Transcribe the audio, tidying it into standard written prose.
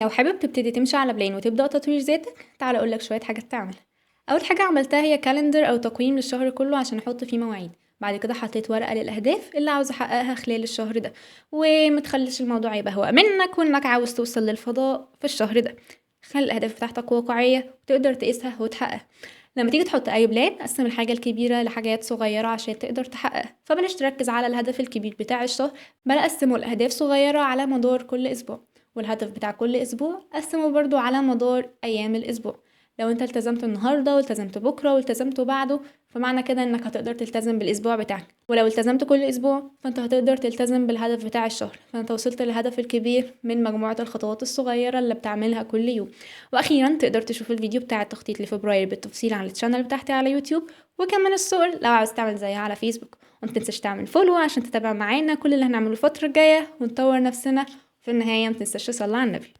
لو حابب تبتدي تمشي على plan وتبدأ تطوير ذاتك، تعال أقولك شوية حاجات تعملها. أول حاجة عملتها هي calendar أو تقويم للشهر كله عشان أحط فيه مواعيد. بعد كده حطيت ورقة للأهداف اللي عاوزة أحققها خلال الشهر ده، ومتخليش الموضوع يبقى هواء منك وإنك عاوز توصل للفضاء في الشهر ده. خلي الأهداف بتاعتك واقعية وتقدر تقيسها وتحققها. لما تيجي تحط أي plan قسم الحاجة الكبيرة لحاجات صغيرة عشان تقدر تحققها، فبلاش تركز على الهدف الكبير بتاع الشهر، بل قسمه لأهداف صغيرة على مدار كل أسبوع، والهدف بتاع كل أسبوع قسمه برضو على مدار أيام الأسبوع. لو انت التزمت النهاردة والتزمت بكرة والتزمت بعده، فمعنى كده انك هتقدر تلتزم بالاسبوع بتاعك، ولو التزمت كل اسبوع فانت هتقدر تلتزم بالهدف بتاع الشهر، فانت وصلت للهدف الكبير من مجموعة الخطوات الصغيرة اللي بتعملها كل يوم. واخيرا تقدر تشوف الفيديو بتاع التخطيط لفبراير بالتفصيل على ال channel بتاعتي على يوتيوب، وكمان الصور لو عاوز تعمل زيها على فيسبوك. وما تنساش تعمل follow عشان تتابع معانا كل اللي هنعمله الفترة الجاية ونطور نفسنا. في النهاية ما تنساش تصلي على النبي.